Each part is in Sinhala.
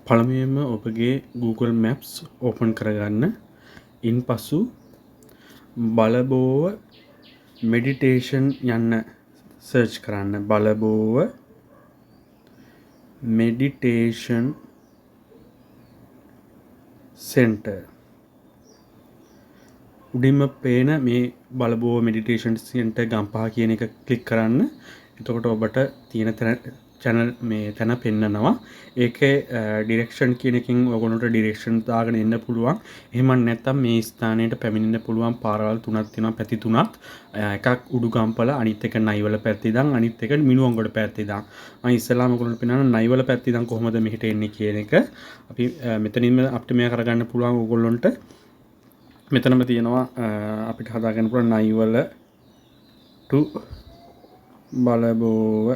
පළමුවෙන්ම ඔබගේ Google Maps open කරගන්න. ඉන්පසු බලබෝව මෙඩිටේෂන් යන්න සර්ච් කරන්න. බලබෝව මෙඩිටේෂන් සෙන්ටර්. උඩින්ම පේන මේ බලබෝව මෙඩිටේෂන් සෙන්ටර් ගම්පහ කියන එක ක්ලික් කරන්න. එතකොට ඔබට තියෙන තැන චැනල් මේ තැන පෙන්නනවා. ඒකේ ඩිරෙක්ෂන් කියන එකෙන් ඔයගොල්ලන්ට ඩිරෙක්ෂන් දාගෙන එන්න පුළුවන්. එහෙම නැත්නම් මේ ස්ථානයට පැමිණෙන්න පුළුවන් පාරවල් තුනක් තියෙනවා, පැති තුනක්. එකක් උඩුගම්පල, අනිත් එක නයිවල පැත්තේ ඉඳන්, අනිත් එක මිනුවන්ගොඩ පැත්තේ ඉඳන්. මම ඉස්සෙල්ලාම ඔයගොල්ලන්ට පෙන්නනවා නයිවල පැත්තේ ඉඳන් කොහොමද මෙහෙට එන්නේ කියන එක. අපි මෙතනින්ම අපිට මෙයා කරගන්න පුළුවන් ඔයගොල්ලන්ට. මෙතනම තියෙනවා අපිට හදාගන්න පුළුවන් නයිවල ටු බලබෝව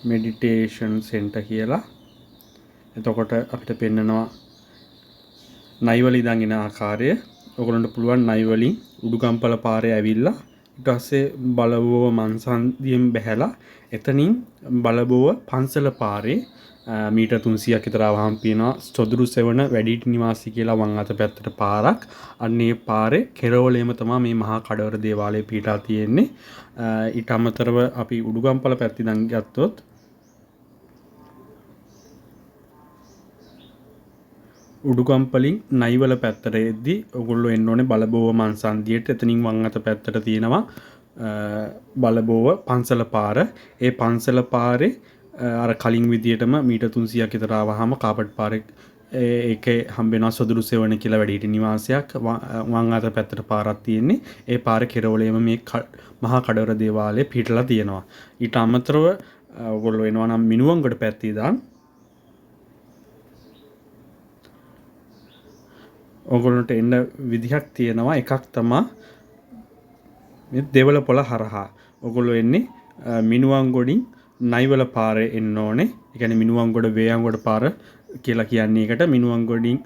මෙඩිටේෂන් සෙන්ටර් කියලා. එතකොට අපිට පෙන්නනවා නයිවල ඉඳන් එන ආකාරය. ඔයගොල්ලන්ට පුළුවන් නයිවලින් උඩුගම්පල පාරේ ඇවිල්ලා ඊට පස්සේ බලබෝව මන්සන්දියෙන් බැහැලා එතනින් බලබෝව පන්සල පාරේ මීටර් 300ක් විතර ආවහම පේනවා සොදුරු සෙවණ වැඩිහිටි නිවාසි කියලා වම් අත පැත්තට පාරක්. අන්න ඒ පාරේ කෙරවලේම තමයි මේ මහා කඩවර දේවාලය පිහිටා තියෙන්නේ. ඊට අමතරව අපි උඩුගම්පල පැත්තේ ඉඳන් ගත්තොත් උඩුගම්පලින් නයිවල පැත්තට එද්දි ඔයගොල්ලෝ එන්න ඕනේ බලබෝව මන්සන්දියට. එතනින් වම් අත පැත්තට තියෙනවා බලබෝව පන්සල පාර. ඒ පන්සල පාරේ අර කලින් විදියටම මීටර් 300ක් විතර ආවහම කාපට් පාරේ ඒකේ හම්බ වෙනවා සොදුරු සෙවණ කියලා වැඩිහිටි නිවාසයක්. වම් අත පැත්තට පාරක් තියෙන්නේ. ඒ පාර කෙරවලේම මේ මහා කඩවර දේවාලය පිහිටලා තියෙනවා. ඊට අමතරව ඔයගොල්ලෝ එනවා නම් මිනුවන්ගොඩ පැත්තේ ඉඳන් ඔයගොල්ලන්ට එන්න විදිහක් තියෙනවා. එකක් තමා මේ දෙවලපොළ හරහා. ඔයගොල්ලෝ එන්නේ මිනුවන්ගොඩින් නයිවල පාරේ එන්න ඕනේ. ඒ කියන්නේ මිනුවන්ගොඩ වේයන්ගොඩ පාර කියලා කියන්නේ ඒකට. මිනුවන්ගොඩින්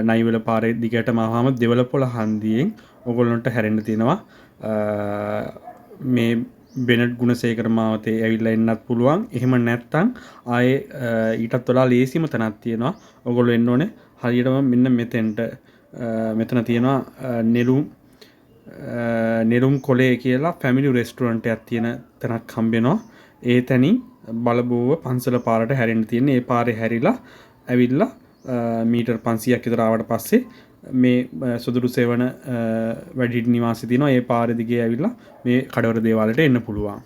නයිවල පාරේ දිගටම ආවම දෙවලපොළ හන්දියෙන් ඔයගොල්ලන්ට හැරෙන්න තියෙනවා. මේ බෙනට් ගුණසේකර මාවතේ ඇවිල්ලා එන්නත් පුළුවන්. එහෙම නැත්නම් ආයේ ඊටත් වඩා ලේසිම තැනක් තියෙනවා. ඔයගොල්ලෝ එන්න ඕනේ හරියටම මෙන්න මෙතෙන්ට. මෙතන තියෙනවා නෙළුම් කොලේ කියලා ෆැමිලි රෙස්ටුරන්ට් එකක් තියෙන තැනක් හම්බ වෙනවා. ඒ තැනින් බලබෝව පන්සල පාරට හැරෙන්න තියෙන්නේ. ඒ පාරේ හැරිලා ඇවිල්ලා මීටර් 500ක් විතර ආවට පස්සේ මේ සොදුරු සෙවණ වැඩිහිටි නිවාසය තියෙනවා. ඒ පාරේ දිගේ ඇවිල්ලා මේ කඩවර දේවාලයට එන්න පුළුවන්.